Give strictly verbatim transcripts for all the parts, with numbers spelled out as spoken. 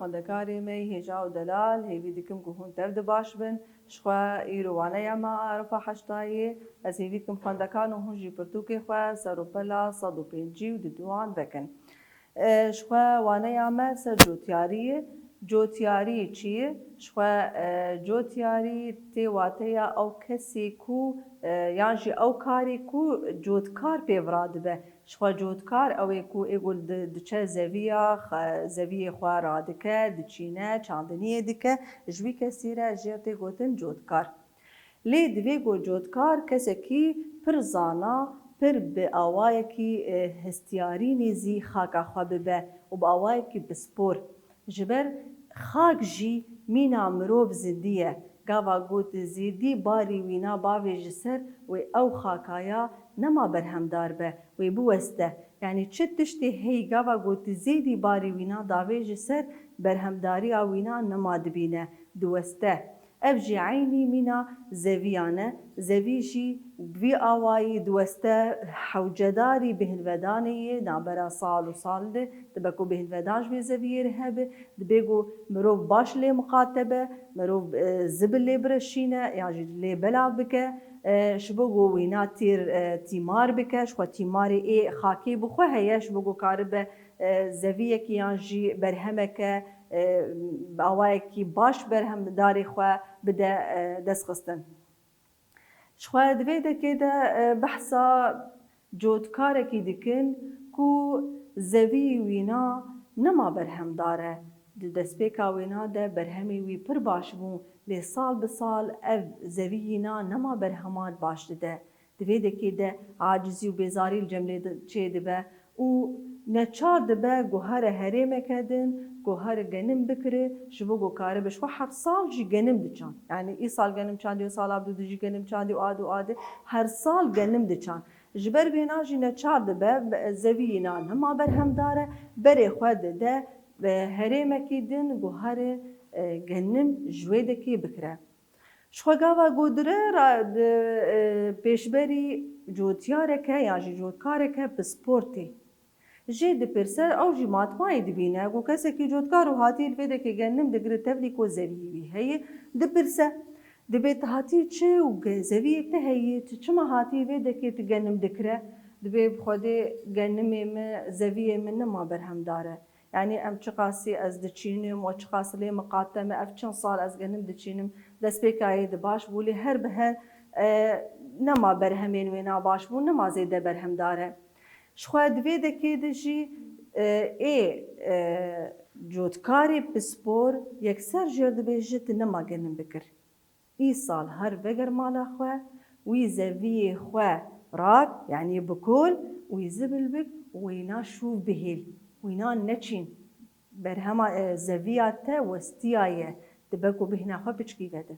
Xwendekarê me hêja û delal, hêvî dikim ku hûn tev de baş bin. Ji xwe îro waneya me Arefa heştayê. Ez hêvî dikim xwendekan û hûn jî pirtûkê xwe ser û pela sed û pêncî û diduan vekin. E, ji xwe waneya me ser cotyarî ye. Cotyarî çi ye? Ji xwe, e, cotyarî tê wateya ew kesê ku, e, yan jî ew karê ku cotkar pê vira dibe. Ji xwe cotkar ew ê ku ê ku di-, diçe zeviya xe-, zeviyê xwe radike, diçîne, çandiniyê dike, ji wî kesî re jê tê gotin cotkar. Lê divê ku cotkar kesekî pir zana, pir bi awayekî, e, hestiyarî nêzî xaka xwe bibe û bi awayekî pispor. Ji ber xak jî mîna mirov zindî ye. Gava ku tu zêdî barî wîna bavêjî ser, wê ew xakaya nema berhemdar be, wê biweste. Yanî çi tiştê heyî gava ku tu zêdî barî wîna davêjî ser, berhemdariya wîna nema dibîne, diweste. Ev jî eynî mîna zeviyan e. Zevî jî bi vî awayî diweste, hewcedarî bêhnvedanê yê navbera sal û sal de dibe ku bêhnvedan ji vê zeviyê re hebe, dibê ku mirov baş lê miqate be, mirov, e, zibil lê bireşîne, yan jî lê belav bike, e, ji bo ku wîna tîr, e, tîmar bike, ji xwe tîmarê ê xakê bi xwe heye, ji bo ku karibe, e, zeviyekî yan jî berhemeke, e, bi awayekî baş berhemdarê xwe bide, e, destxistin. Ji xwe di vê dekê de, e, behsa cotkarekî dikin ku zevî wîna nema berhemdar e. Di destpêka wêna de berhemê wî pir baş bû, lê sal bi sal ev zevî yîna nema berheman baş dide. Di vê dekê de acizî û bêzarî li cem lê di-, çêdibe û neçar dibe guhere herêmeke din, guhere genim bikire, ji bo ku karibe ji xwe her sal jî genim diçan. Yanî îsal genim çandî û sala bi dû jî genim çandî û a dû a dê her sal genim diçan. Ji ber vêna jî neçar dibe, be-, zevî yîna nema berhemdar e, berê xwe dide, e, herêmekî din guhere, e, genim ji wê dekê bikire. Ji xwe gava ku dire ra-, di, e, pêşberî cotyareke yan jî cotkareke pispor tê. Jê dipirse, ew jî matmayê dibîne ku kesekî cotkar û hatî li vê dekê genim digire, tevlî ku zeviyê wî heye, dipirse, dibê tu hatî çi û ge-, zeviyê te heye, tu çima hatî vê dekê tu genim dikire? Dibê bi Xwedê genimê min, zeviyê min nema berhemdar e. Yanî em çiqasî ez diçînim û çiqas lê miqate me, ev çend sal ez genim diçînim, destpêka yê di baş bû, lê her bi her, e, nema berhemên wê na baş bûn, nema zêde berhemdar e. Ji xwe di vê dekê de jî, e, ê, e, cotkarê pispor yekser jêr dibêje tu nema genim bikir. Îsal her veger mala xwe, wî zeviyê xwe rak, yanî bi kol, wî zibil bik û wîna şûv bihêl, wîna neçîn. Berhema, e, zeviya te westiyaye, dibe ku bêhna xwe piçkî vede.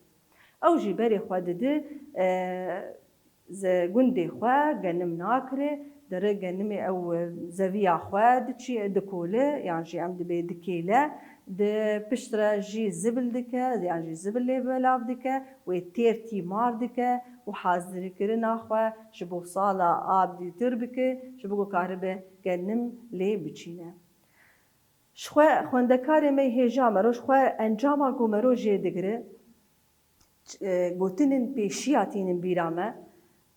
Ew jî berê xwe dide, e, ze-, gundê xwe genim nakire, dire genimê ew, e, zeviya xwe diçî-, dikole, yan jî em dibê dikêle, di piştre jî zibil dike, yan jî zibil lê belav dike, wê têr tîmar dike û hazirkirina xwe ji bo sala a dûtir bike, ji bo ku karibe genim lê biçîne. Ji xwe xwendekarê me hêja mero, ji xwe encama ku mero jê digire, e, gotinên pêşiya tînin bîra me,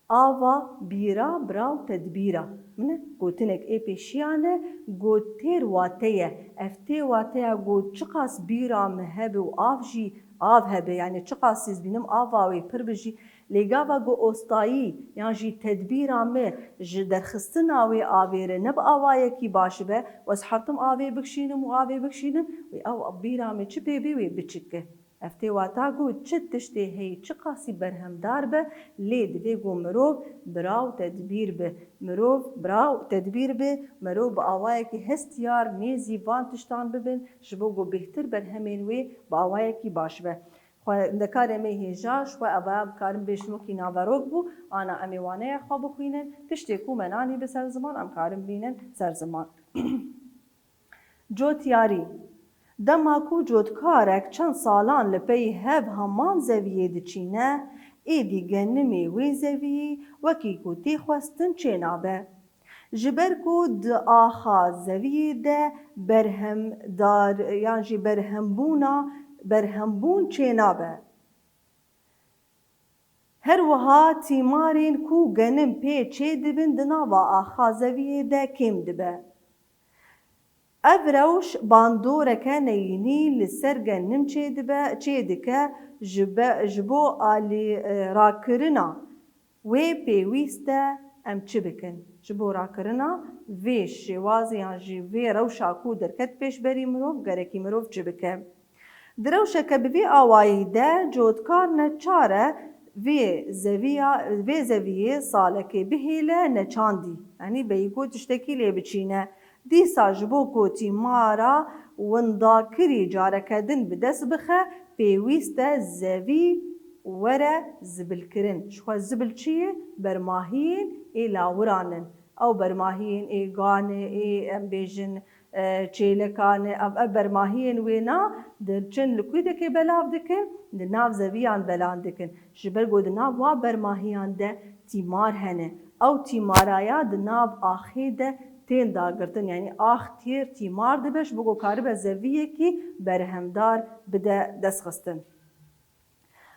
ava, bîra, bira û tedbîra. Min e gotinek ê pêşiya ne, got têr wate ye. Ev tê wateya got çiqas bîra min hebe û av jî av hebe, yanî çiqas ez bînim ava wê pir bi jî, lê gava got ostayî yan jî tedbîra min ji derxistina wê avê re ne bi awayekî baş be, ez hertim avê bikişînim û avê bikişînim, wê ew bîra min çi pê bê wê biçik e. Ev tê wata ku çi tiştê heyî çiqasî berhemdar be, lê divê ku mirov bira û tedbîr be. Mirov bira û tedbîr be, mirov bi awayekî hestiyar nêzî van tiştan bibin, ji bo ku bêhtir berhemên wê bi awayekî baş be. Xwendekarê me hêja, ji xwe eva em karin bêjin wekî naverok bû, ana em ê waneya xwe bixwînin, tiştê ku me nanî bi ser ziman, em karin bînin ser ziman. Cotyarî. Dema ku cotkarek çend salan li pey hev heman zeviyê diçîne, êdî genimê wê zeviyî wekî ku tê xwestin çênabe. Ji ber ku di axa zeviyê de berhemdar yan jî berhembûna, berhembûn çênabe. Her wiha tîmarên ku genim pê çêdibin di nava axa zeviyê de kêm dibe. Ev rewş bandoreke neyînî li ser genim çêdibe, çêdike, ji be, ji bo alî, e, rakirina wê pêwîst e em çi bikin? Ji bo rakirina vê şêwazê yan jî vê rewşa ku derket pêşberî mirov, gerekî mirov çi bike? Di rewşeke bi vî awayî de cotkar neçar e vê zeviya, vê zeviyê salekê bihêle neçandî. Yanî bêyî ku tiştekî lê biçîne. Dîsa ji bo ku tîmara windakirî careke din bi dest bixe, pêwîst e zevî were zibilkirin. Ji xwe zibil çi ye? Bermahiyên ê lawiran in. Ew bermahiyên ê ganê, ê em bêjin, e, çêlekan e, ev, ev bermahiyên wêna diçin li kûdekê belav dikin, di nav zeviyan belan dikin. Ji ber ku di nav wa bermahiyan de tîmar hene. Ew tîmaraya di nav axê de tên dagirtin. Yanî ax têr tîmar dibe, ji bo ku karibe zeviyekî berhemdar bide destxistin.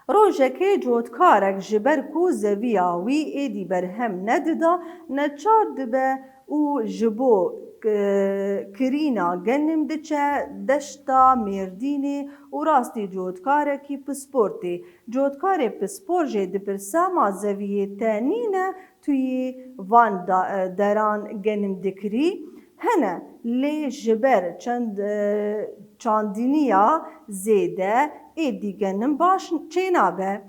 Rojekê cotkarek ji ber ku zeviya wî êdî berhem nedida, neçar dibe û ji bo, e, kirîna genim diçe deşta Mêrdînê û rastî cotkarekî pispor tê. Cotkarê pispor jê dipirse, ma zeviyê te nîne tu yê van da-, e, deran genim dikirî? Hene, lê ji ber çend, e, çandiniya zêde êdî genim baş çênabe.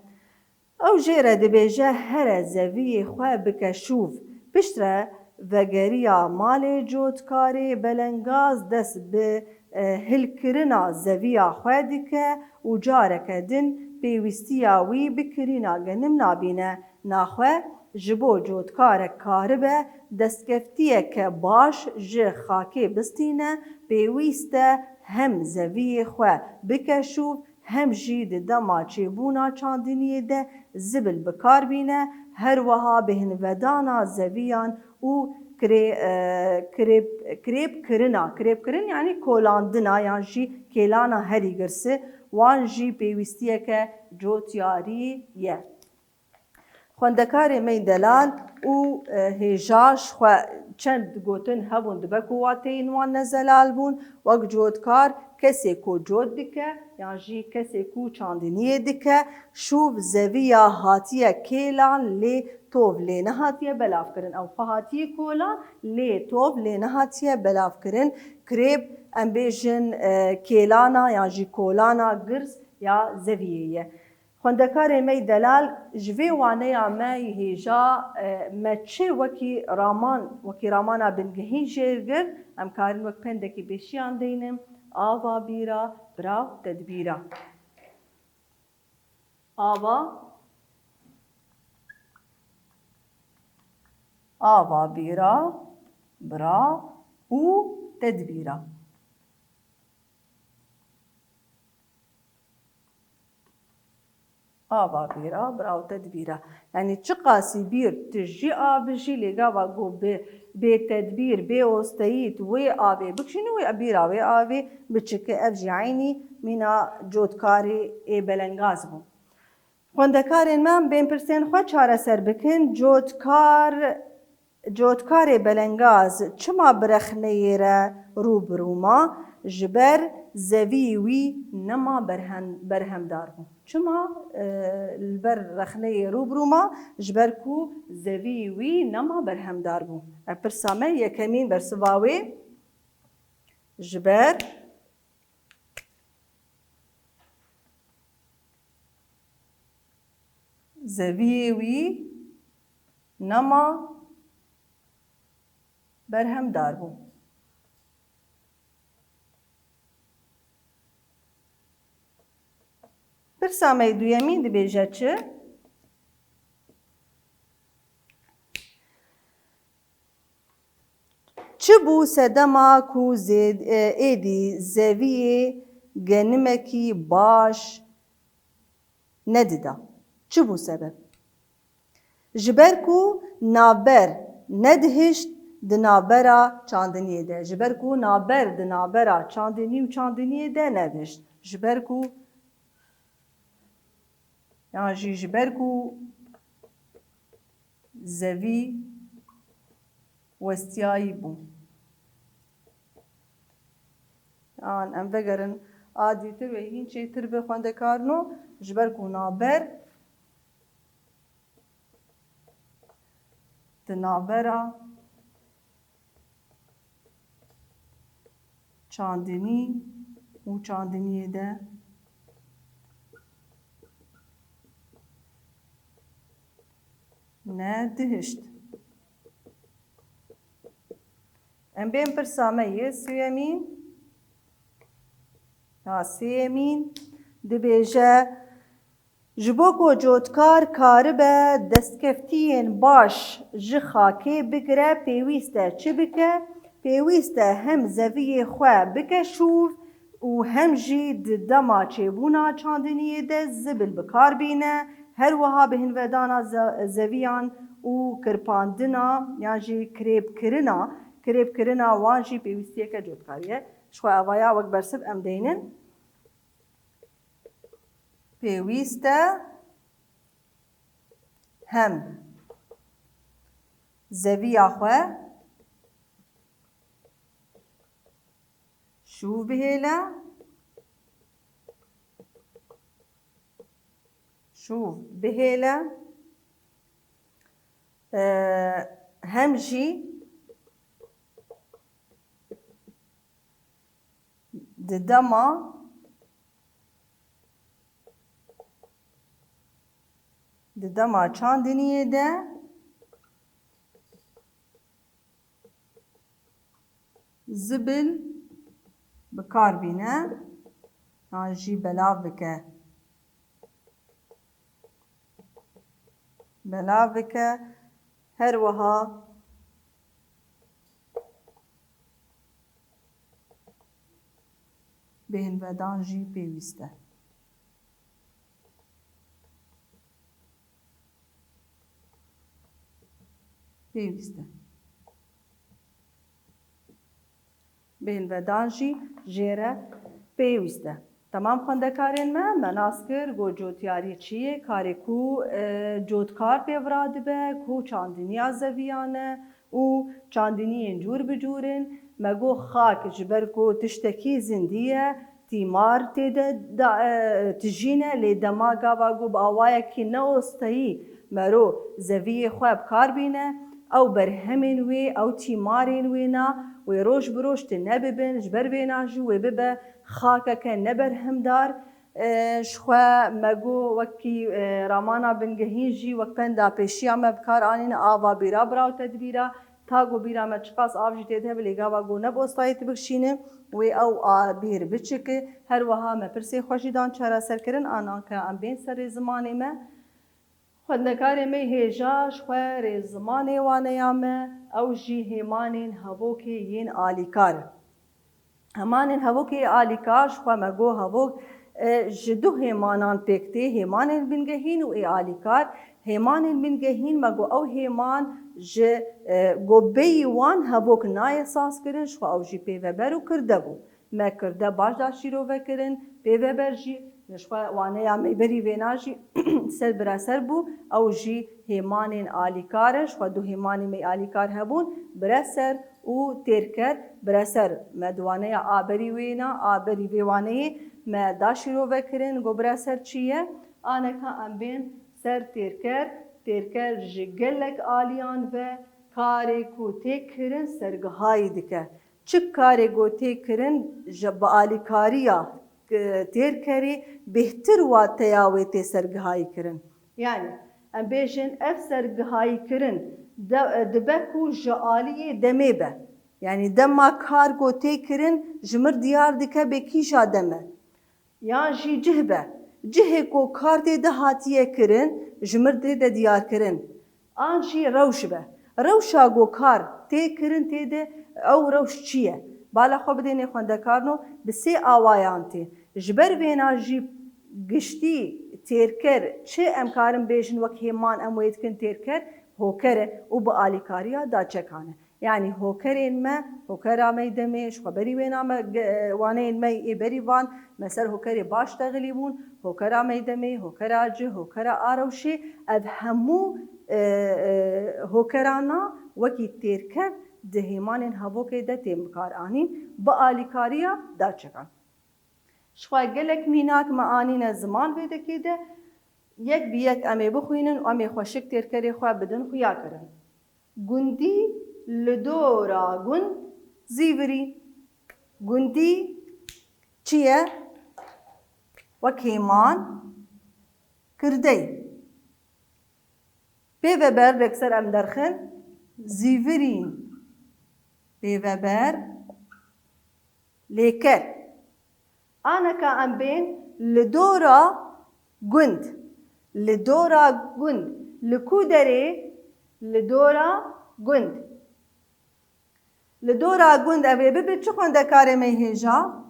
Ew jê re dibêje, here zeviyê xwe bike şûv. Piştre vegeriya malê cotkarê belengaz dest bi, e, hilkirina zeviya xwe dike û careke din pêwîstiya wî bi kirîna genim nabîne. Naxwe ji bo cotkarek karibe destkeftiyeke baş ji xakê bistîne, pêwîst e hem zeviyê xwe bike şûv, hem jî di dema çêbûna çandiniyê de zibil bi kar bîne, her wiha bêhnvedana zeviyan û kirê-, e, kirêb-, kirêbkirina, kirêbkirin yanî kolandina yan jî kêlana herî girsi, wan jî pêwîstiyeke cotyarî ye. Xwendekarê me yî delal û, e, hêja ji xwe çend gotin hebûn, dibe ku wateyên wan ne zelal bûn, wek cotkar kesê ku cot dike yan jî kesê ku çandiniyê dike, şûv zeviya hatiye kêlan lê tov lê nehatiye belavkirin. Ew xwe hatiye kolan lê tov lê nehatiye belavkirin. Kirêb, em bêjin, e, kêlana yan jî kolana girs ya zeviyê ye. Xwendekarê me yî delal, ji vê waneya me yî hêja, e, me çi wekî raman, wekî ramana bingehîn jêr girt, em karin wek pendekî pêşiyan deynin, ava bîra, bira û tedbîra. Ava, ava bîra, bira û tedbîra. Ava bîra, bira û tedbîra. Yanî çiqasî bîr tijî av bijî, lê gava ku bi bê tedbîr, bê osteyî tu wê avê bikişînî, wê bîra wê avê biçike. Ev jî eynî mîna cotkarê ê belengaz bû. Xwendekarên me, em bên pirsên xwe çareser bikin. Cotkar, cotkarê belengaz çima bi rexneyê re rû bi rû ma? Ji ber zevî wî nema berhen-, berhemdar bû. Çima, e, li ber rexneyê rû bi rû ma? Ji ber ku zevî wî nema berhemdar bû. Ev pirsa me yekemîn bersiva wê. Ji ber zeviyê wî nema berhemdar bû. Pirsa me yê duyemîn dibêje çi? Çi bû sedema ku zê-, e, êdî zeviyê genimekî baş nedida? Çi bû sebeb? Ji ber ku navber nedihişt, di navbera çandiniyê de. Ji ber ku navber di navbera çandinî û çandiniyê de nedişt. Ji ber ku, yan jî ji ber ku zevî westiyayî bû. Yan em vegerin a dîtir wê hîn çêtir bi xwendekarno, ji ber ku navber di navbera çandinî û çandiniyê de nedihişt. Em bên pirsa me yê sêyemîn. Ya sêyemîn dibêje, ji bo ku cotkar karibe destkeftiyên baş ji xakê bigire, pêwîst e çi bike? Pêwîst e hem zeviyê xwe bike şûv û hem jî di dema çêbûna çandiniyê de zibil bi kar bîne, her wiha bi hinvedana ze-, zeviyan û kirpandina yan jî kirêbkirina, kirêbkirina wan jî pêwîstiyeke cotkarî ye. Ji xwe evaya wek bersiv em deynin. Pêwîst e hem zeviya xwe şûv bihêle, şûv bihêle, e, hem jî di dema, di dema çandiniyê de zibil bi kar bîne, yan jî belav bike. Belav bike, her wiha bêhnvedan jî pêwîst e. Pêwîst e. Bêhnvedan jî jê re pêwîst e. Temam xwendekarên me, me nas kir, got cotiyarî çi ye, karê ku, e, cotkar pê vira dibe, ku çandiniya zeviyan e û çandiniyên cûr bi cûr in. Me got xak ji ber ku tiştekî zindî ye, tîmar tê de da-, e, tijîne, lê dema gava ku bi awayekî ne osteyî mero zeviyê xwe bi kar bîne, ew berhemên wê, ew tîmarên wê na, wê roj bi roj tune bibin, ji ber vêna jî wê bibe xakeke neberhemdar. E, ji xwe me got wekî, e, ramana bingehîn jî wek penda pêşiya me bi kar anîne, ava bîra bira û tedbîra, ta ku bîra me çiqas av jî tê de hebe, lê gava ku ne bi ostayî tu bikişîne, wê ew a bîr biçike. Her wiha me pirsê xwe jî dan çareserkirin, anan ke em bên ser rêzimanê me. Xwendekarê me hêja ji xwe rêzimanê waneya me, ew jî hêmanên hevokê yên alîkar. Hêmanên hevokê ê alîkar ji xwe me got hevok, e, ji du hêmanan pêk tê, hêmanên bingehîn û ê alîkar. Hêmanên bingehîn me got ew hêman ji, e, ku bêyî wan hevok nayê sazkirin, ji xwe ew jî pêveber û kirde bû. Me kirde baş da şîrove kirin, pêveber jî, ji xwe waneya me berî vêna jî ser bireser bû, ew jî hêmanên alîkar in, ji xwe du hêmanê me alîkar hebûn, bireser û têrker. Bireser me di waneya a berî wêna, a berî vê waneyê me da şîrove kirin, got bireser çi ye? Aneka em bên ser têrker, têrker ji gelek aliyan ve karê ku tê kirin sergihayî dike. Çi karê ku tê kirin ji bi alîkariya, e, têrkerê bêhtir wateya wê tê sergihayî kirin. Yanî, em bêjin ev sergihayî kirin de, e, dibe ku ji aliyê demê be. Yanî dema kar ku tê kirin ji mir diyar dike bê kîja dem e. Yan jî cih be. Cihê ku kar tê de hatiye kirin, ji mir tê de diyar kirin. An jî rewş be. Rewşa ku kar tê kirin tê de ew rewş çi ye? Bala xwe bidênê xwendekarno, bi sê awayan tê. Ji ber vêna jî giştî têrker çi em karin bêjin wek hêman em wê dikin têrker, hoker e û bi alîkariya daçekan e. Yanî hokerên me, hokera meydemê, ji xwe berî wêna me, ge-, waneyên me yê berî van, me ser hokerê baş texilî bûn, hokera meydemê, hokera cih, hokera arewşê, ev hemû, e, e, hokerana wekî têrker di hêmanên hevokê de tên bikaranîn, bi alîkariya daçekan. Ji xwe gelek mînak me anîne ziman vê dekê de, yek bi yek em ê bixwînin û em ê xweşik têrkerê xwe bidin xuyakirin. Gundî li dora gund zîvirî. Gundî çi ye? Wek hêman, kirdey. Pê ve ber, rêkser em derxin, zîvirî. Pê ve ber, lêker. Aneka em bên li dora gund. Li dora gund. Li ku derê? Li dora gund. Li dora gund ev ê bibe çi xwendekarê me hêja?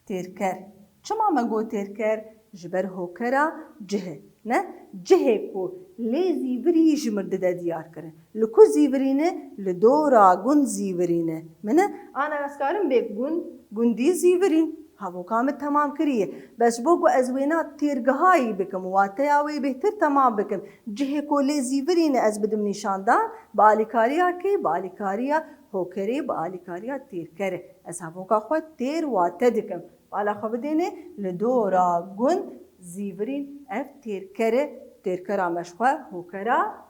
Têrker. Çima me got têrker? Ji ber hokera cih e. Ne? Cihê ku lê zîvirî ji mir dide diyar kirin. Li ku zîvirîne? Li dora gund zîvirîne. Mine? Ana ez karim bê gund, gundî zîvirî. Havoka min temam kiriye. Bes ji bo ku ez wêna têrgihayî bikim, wateya wê bêhtir temam bikim, cihê ku lê zîvirîne ez bidim nîşandan, bi alîkariya kê? Bi alîkariya hokerê, bi alîkariya têrkerê. Ez havoka xwe têr wate dikim. Bala xwe bidêne, li dora gund zîvirîn ev têrkerê, têrkera me ji xwe hokera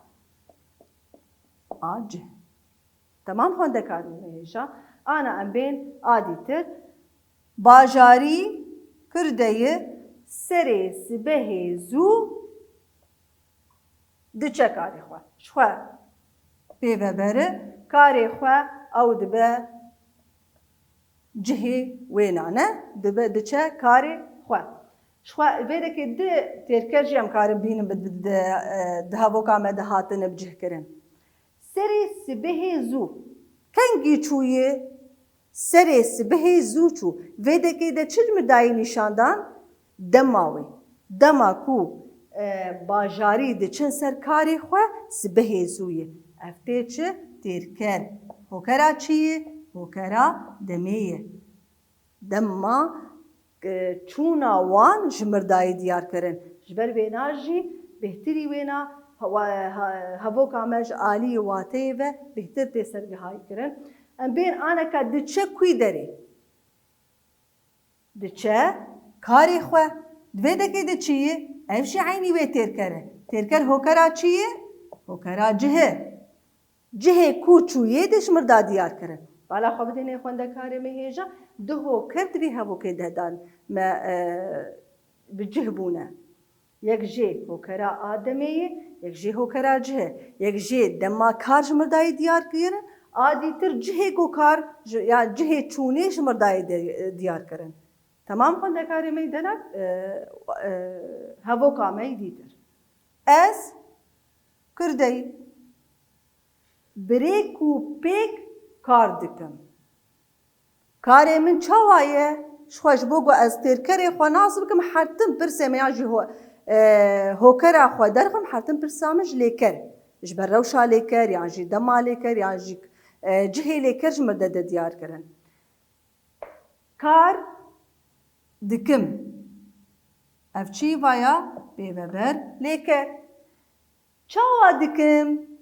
a cih. Temam xwendekarên me hêja. Ana em bên a dîtir. Bajarî kirdeyî serê sibehê zû diçe karê xwe. Ji xwe pê ve beri karê xwe ew dibe cihê wêna ne, dibe diçe karê xwe. Ji xwe vê dekê di têrker jî em karin bînin bi, bi, di, e, di havoka me de hatine bi cih kirin. Serê sibehê zû. Kengî çûyê? Serê sibehê zû çû. Vê dekê de çi ji min dayî nîşandan? Dema wê. Dema ku, e, bajarî diçin ser karê xwe, sibehê zû ye. Ev tê çi? Têrker. Hokera çi ye? Hokera demê ye. Dema, e, çûna wan ji mir dayî diyar kirin. Ji ber vêna jî bêhtirî wêna hewa-, he-, hevoka me ji aliyê wateyê ve bêhtir tê sergihayî kirin. Em bên aneka diçe kwî derê? Diçe karê xwe. Di vê dekê de çi ye? Ev jî eynî wê têrker e. Têrker hokera çi ye? Hokera cih e. Cihê ku çûyê de ji mir da diyar kirin. Bala xwe bidêne xwendekarê me hêja, du hoker di vê hevokê de dan me, e, bi cih bûne. Yek jê hokera a demê ye, yek jê hokera cih e. Yek jê dema kar ji mir dayê diyar kirin, a dîtir cihê ku kar ji, ya cihê çûnê ji mir dayê de, diyar kirin. Temam xwendekarê me denak, e, e, hevoka me dîtir. Ez kirdeyî. Birêk û pêk kar dikim. Karê min çawa ye? Ji xwe ji bo ku ez têrkerê xwe nas bikim, hertim pirsê me yan jî ho-, e, hokera xwe derxim, hertim pirsa min ji lêker. Ji ber rewşa lêker, yan jî dema lêker, yan jî, e, cihê lêker ji min de, de diyar kirin. Kar dikim. Ev çi vaya? Pê ve ber lêker. Çawa dikim?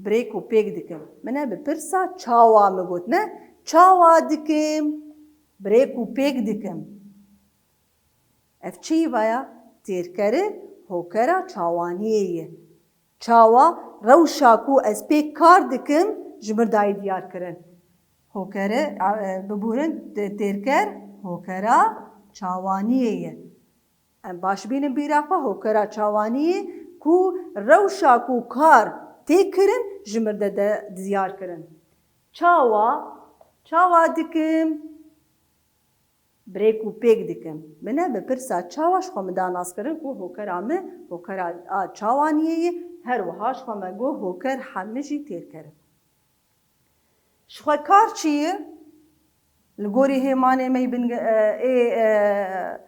Birêk û pêk dikim. Min e bi pirsa çawa min got, ne? Çawa dikim? Birêk û pêk dikim. Ev çi vaya? Têrkeri hokera çawaniyê ye. Çawa, rewşa ku ez pê kar dikim, ji mir dayî diyar kirin. Hokere, a, e, bibûrin, tê-, têrker, hokera çawaniyê ye. Em baş bînin bîra xwe, hokera çawaniyê ku rewşa ku kar tê kirin, ji mir de, de diyar kirin. Çawa, çawa dikim? Birêk û pêk dikim. Min e bi pirsa çawa ji xwe min da nas kirin ku hokera min, hokera a çawaniyê ye, her wiha ji xwe me got hoker hemî jî têrker in. Ji xwe kar çi ye? Li gorî hêmanê me yî bin, e, ê, e,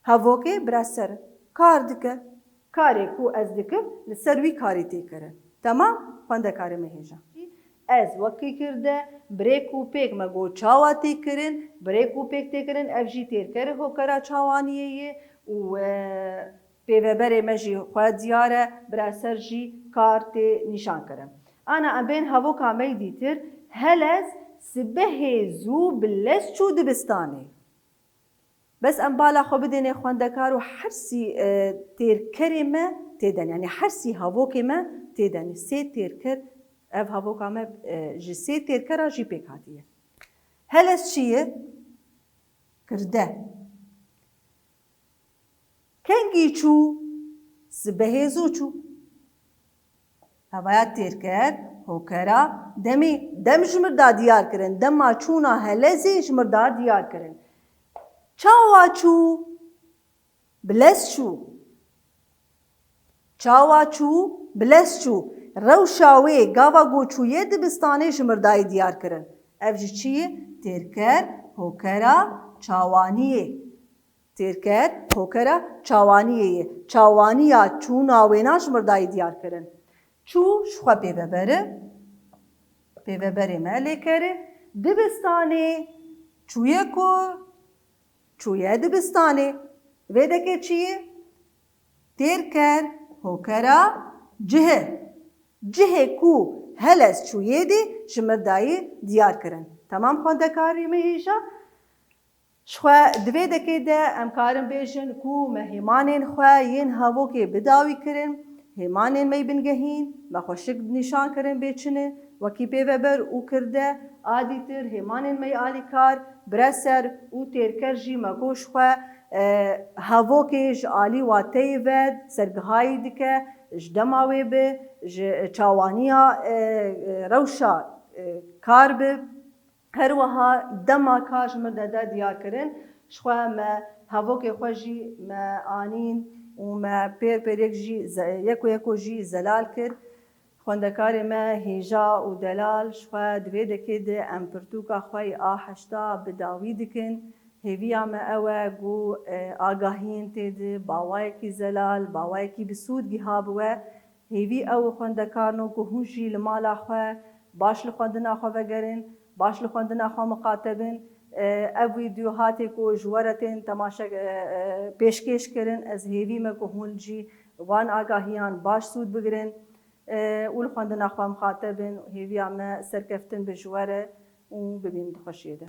hevokê bira ser. Kar dike. Karê ku ez dikim, li ser wî karê tê kirin. Temam? Xwendekarê me hêja. Ez wekî kirde, birêk û pêk me got çawa tê kirin, birêk û pêk tê kirin, ev jî têrkerê hokera çawaniyê ye û, e, pêveberê me jî xwe diyar e, bira ser jî kar tê nîşan kirin. Ana em bên hevoka me yî dîtir, Helez sibehê zû bi lez çû dibistanê. Bes em bala xwe bidênê xwendekar û hersî, e, têrkerê me têden, yanî hersî havokê me têden. Sê têrker ev havoka me, e, ji sê têrkera jî pêk hatiye. Helez çi ye? Kirde. Kengî çû? Sibehê zû çû. Hevaya têrker, hokera, demê, dem ji mir da diyar kirin. Dema çûna Helezê ji mir da diyar kirin. Çawa çû? Bi lez çû. Çawa çû? Bi lez çû. Rewşa wê gava ku çûye dibistanê ji mir dayê diyar kirin. Ev ji çi ye? Têrker, hokera, çawaniyê. Têrker, hokera çawaniyê ye. Çawaniya çûna wêna ji mir dayî diyar kirin. Çû ji xwe pêveber e. Pêveberê me lê kerê. Dibistanê çûye ku? Çûye dibistanê. Vê deke çi ye? Têrker, hokera, cih e. Cihê ku Helez çûyê dî ji mir dayî diyar kirin. Temam xwendekarê me hêja. Ji xwe di vê dekê de em karin bêjin ku me hêmanên xwe yên havokê bi dawî kirin, hêmanên me yî bingehîn, me xweşik nîşan kirin bê çi ne, wekî pêveber û kirde, a dîtir hêmanên me yî alîkar, bireser û têrker jî me got ji xwe, e, havokê ji alî wateyê ve sergihayî dike, ji dema wê bi, ji çawaniya, e, e, rewşa, e, kar bi. Her wiha dema ka ji mir de de diyar kirin, ji xwe me hevokê xwe jî me anîn û me pêr pêr yek jî ze-, yeko yeko jî zelal kir. Xwendekarê me hêja û delal, ji xwe di vê dekê de em pirtûka xwe yê a heşta bi dawî dikin. Hêviya me ew e ku, e, agahiyên tê de bawayekî zelal, bawayekî bi sûd giha bi we. Hêvî ew xwendekarno ku hûn jî li mala xwe baş li xwendina xwe vegerin, baş li xwendina xwe miqate bin. E, ev vîdeo hatê ku ji we re tên temaşe, e, e, pêşkêş kirin, ez hêvî me ku hûn jî van agahiyan baş sûd bigirin, e, û li xwendina xwe miqate bin. Hêviya me serkeftin bi ji we re û bibînin di xweşiyê de.